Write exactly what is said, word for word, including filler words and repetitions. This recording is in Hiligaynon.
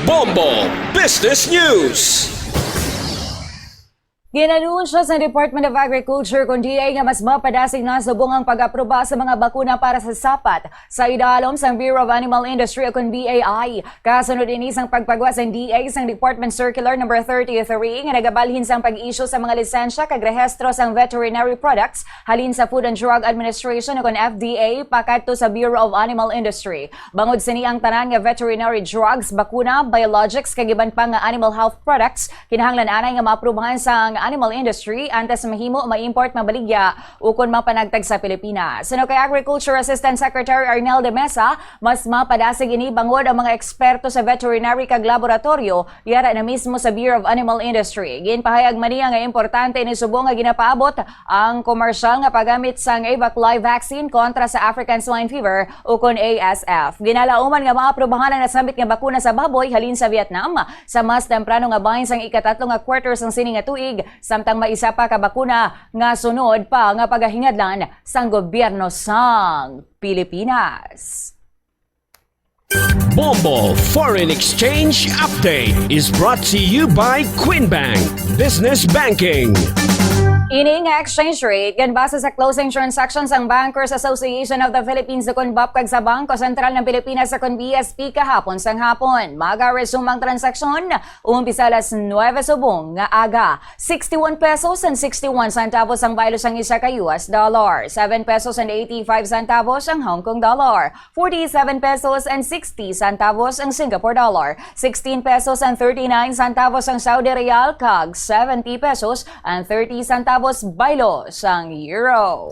Bombo Business News. Ginanunsyo sa Department of Agriculture kon D A nga mas mapadasig na subong ang pag-aproba sa mga bakuna para sa sapat sa idalom sang Bureau of Animal Industry o kon B A I. Kasunod ini sang pagpagwa sang D A sang Department Circular number thirty-three nga nagabalhin sang pag-issue sa mga lisensya kag rehistro sang veterinary products halin sa Food and Drug Administration o kon F D A pakadto sa Bureau of Animal Industry. Bangod sini ang tanan nga veterinary drugs, bakuna, biologics kag iban pa nga animal health products kinahanglan anay nga maaprubahan sang animal industry antes mahimo, ma-import, mabaligya ukon mapanagtag sa Pilipinas. Suno kay Agriculture Assistant Secretary Arnel de Mesa, mas mapadasig ini bangod ang mga eksperto sa veterinary kag laboratoryo yara na mismo sa Bureau of Animal Industry. Ginpahayag man niya nga importante ini subong nga ginapaabot ang komersyal nga paggamit sang Avacli vaccine kontra sa African Swine Fever ukon A S F. Ginalauman nga maaprubahan ang nasambit nga bakuna sa baboy halin sa Vietnam sa mas temprano nga bahin sang ikatatlo nga quarter sang sini nga tuig, samtang may isa pa ka bakuna nga sunod pa nga pagahingadlan sang gobyerno sang Pilipinas. Bombo Foreign Exchange Update is brought to you by Queen Bank Business Banking. Ini nga exchange rate ginbase sa closing transactions sang Bankers Association of the Philippines ukon BAPC kag sa Bangko Sentral ng Pilipinas ukon B S P kahapon sang hapon. Magaresume ang transaksyon umpisa alas nuebe subong nga aga. Sixty-one pesos and sixty-one centavos ang baylo sang isa ka U S dollar, seven pesos and eighty-five centavos ang Hong Kong dollar, forty-seven pesos and sixty centavos ang Singapore dollar, sixteen pesos and thirty-nine centavos ang Saudi riyal, kag seventy pesos and thirty centavos baylo sang euro.